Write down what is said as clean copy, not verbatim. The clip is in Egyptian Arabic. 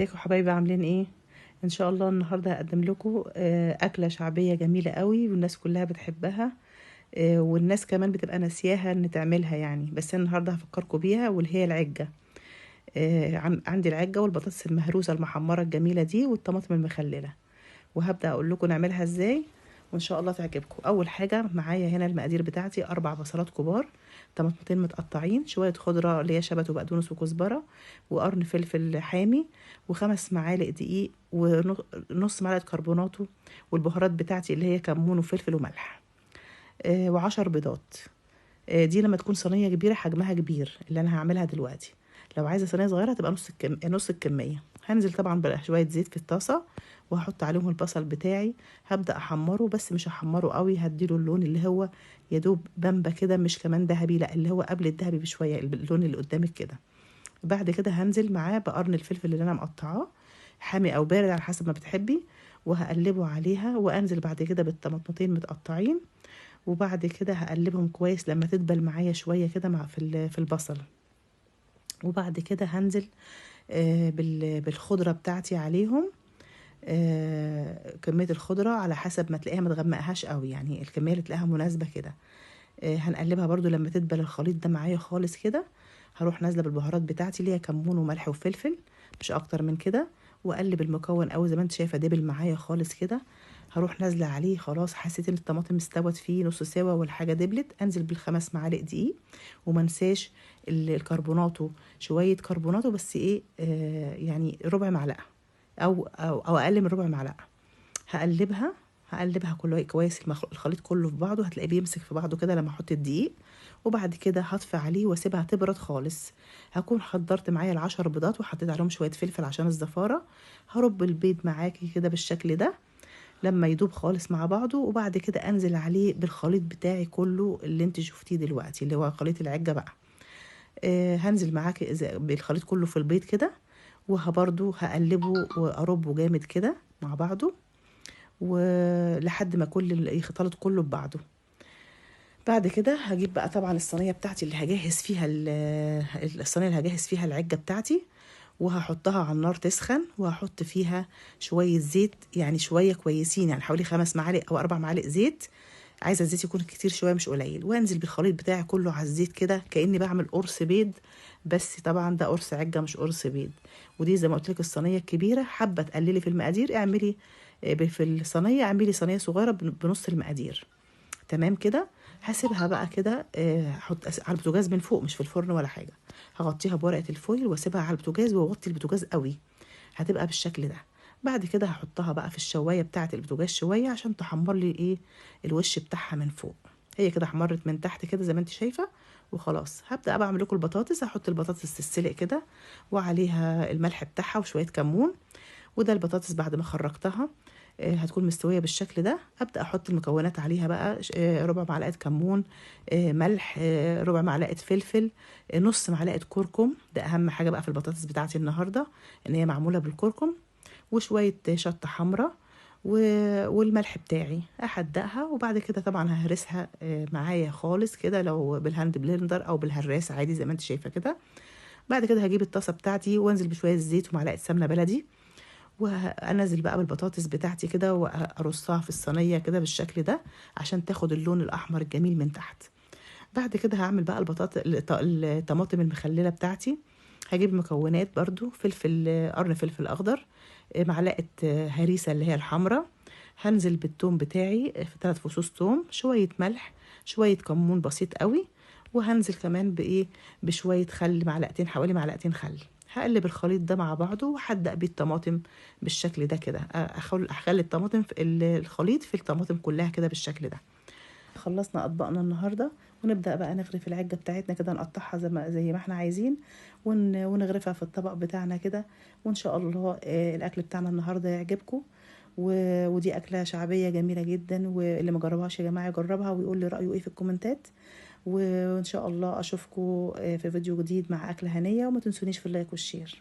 ازيكم حبايبي؟ عاملين ايه؟ ان شاء الله النهارده هقدم لكم اكله شعبية جميلة قوي والناس كلها بتحبها، والناس كمان بتبقى ناسياها ان تعملها يعني، بس انا النهارده هفكركم بيها واللي هي العجه. عندي العجه والبطاطس المهروسه المحمره الجميلة دي والطماطم المخلله، وهبدا اقول لكم نعملها ازاي وان شاء الله تعجبكم. اول حاجة معايا هنا المقادير بتاعتي: 4 بصلات كبار، طماطمتين متقطعين، شوية خضرة اللي هي شبت وبقدونس وكزبره، وقرن فلفل حامي، و5 معالق دقيق، ونص معلقه كربوناتو، والبهارات بتاعتي اللي هي كمون وفلفل وملح، و10 بيضات. دي لما تكون صينية كبيرة حجمها كبير اللي انا هعملها دلوقتي. لو عايزه صينية صغيرة هتبقى نص الكمية. هنزل طبعا بشوية زيت في الطاسه وهحط عليهم البصل بتاعي، هبدا احمره بس مش هحمره قوي، هديله اللون اللي هو يدوب بامبا كده، مش كمان ذهبي، لا اللي هو قبل الذهبي بشوية، اللون اللي قدامك كده. بعد كده هنزل معاه بقرن الفلفل اللي انا مقطعاه حامي او بارد على حسب ما بتحبي، وهقلبه عليها، وانزل بعد كده بالطماطمتين متقطعين، وبعد كده هقلبهم كويس لما تدبل معايا شوية كده مع في البصل. وبعد كده هنزل بالخضره بتاعتي عليهم. كمية الخضرة على حسب ما تلاقيها، ما تغمقهاش قوي يعني، الكمية اللي تلاقيها مناسبة كده. هنقلبها برضو لما تدبل الخليط ده معايا خالص كده. هروح نازله بالبهارات بتاعتي اللي هي كمون وملح وفلفل، مش اكتر من كده، واقلب المكون قوي زي ما انت شايفه دبل معايا خالص كده. هروح نازله عليه، خلاص حسيت ان الطماطم استوت فيه نص سوا والحاجة دبلت، انزل بال5 معالق دقيق، وما انساش الكربوناتو، شوية كربوناتو بس ايه، يعني ربع معلقه او اقل من ربع معلقه. هقلبها كله كويس، الخليط كله في بعضه، هتلاقيه بيمسك في بعضه كده لما احط الدقيق. وبعد كده هطفي عليه واسيبها تبرد خالص. هكون حضرت معايا 10 بيضات وحطيت عليهم شوية فلفل عشان الزفاره. هرب البيض معاكي كده بالشكل ده لما يدوب خالص مع بعضه، وبعد كده انزل عليه بالخليط بتاعي كله اللي انت شفتيه دلوقتي اللي هو خليط العجه بقى. هنزل معاكي بالخليط كله في البيض كده، وهبرده هقلبه واربه جامد كده مع بعضه، ولحد ما كل يختلط كله ببعضه. بعد كده هجيب بقى طبعا الصينية بتاعتي اللي هجهز فيها الصينية اللي هجهز فيها العجه بتاعتي، وهحطها على النار تسخن، وهحط فيها شوية زيت، يعني شوية كويسين، يعني حوالي 5 معالق او 4 معالق زيت. عايزه الزيت يكون كتير شوية مش قليل. وانزل بالخليط بتاعي كله على الزيت كده كاني بعمل قرص بيض، بس طبعا ده قرص عجة مش قرص بيض. ودي زي ما قلت لك الصينية الكبيرة، حابة تقللي في المقادير اعملي في الصينية، اعملي صينية صغيرة بنص المقادير. تمام كده. هسيبها بقى كده، احط على البوتاجاز من فوق، مش في الفرن ولا حاجة. هغطيها بورقه الفويل واسيبها على البوتاجاز، واغطي البوتاجاز قوي، هتبقى بالشكل ده. بعد كده هحطها بقى في الشوايه بتاعه البوتاجاز شوية عشان تحمر لي ايه الوش بتاعها من فوق. هي كده حمرت من تحت كده زي ما انت شايفه، وخلاص. هبدا بقى اعمل لكم البطاطس. هحط البطاطس تتسلق كده وعليها الملح بتاعها وشوية كمون. وده البطاطس بعد ما خرجتها هتكون مستوية بالشكل ده. ابدا احط المكونات عليها بقى: ربع معلقه كمون، ملح، ربع معلقه فلفل، نص معلقه كركم، ده اهم حاجة بقى في البطاطس بتاعتي النهارده ان هي معمولة بالكركم، وشوية شطه حمراء والملح بتاعي. احدقها، وبعد كده طبعا ههرسها معايا خالص كده، لو بال hand blender او بالهراس عادي زي ما انت شايفه كده. بعد كده هجيب الطاسه بتاعتي وانزل بشوية زيت ومعلقة سمنه بلدي، وانزل بقى بالبطاطس بتاعتي كده وارصها في الصينية كده بالشكل ده عشان تاخد اللون الاحمر الجميل من تحت. بعد كده هعمل بقى البطاطس الطماطم المخلله بتاعتي. هجيب مكونات برضو: فلفل، قرن فلفل اخضر، معلقه هريسه اللي هي الحمراء، هنزل بالثوم بتاعي في 3 فصوص ثوم، شوية ملح، شوية كمون بسيط قوي، وهنزل كمان بايه بشوية خل، معلقتين، حوالي معلقتين خل. هقلب الخليط ده مع بعضه وهدق بيه الطماطم بالشكل ده كده. اخلي الطماطم في الخليط في الطماطم كلها كده بالشكل ده. خلصنا اطباقنا النهارده، ونبدا بقى نغرف العجه بتاعتنا كده، نقطعها زي ما احنا عايزين، ونغرفها في الطبق بتاعنا كده. وان شاء الله الاكل بتاعنا النهارده يعجبكم. ودي اكله شعبية جميلة جدا، واللي ما جربهاش يا جماعة يجربها ويقول لي رايه ايه في الكومنتات. وان شاء الله اشوفكم في فيديو جديد مع اكله هنيه، وما تنسونيش في ال like وال share.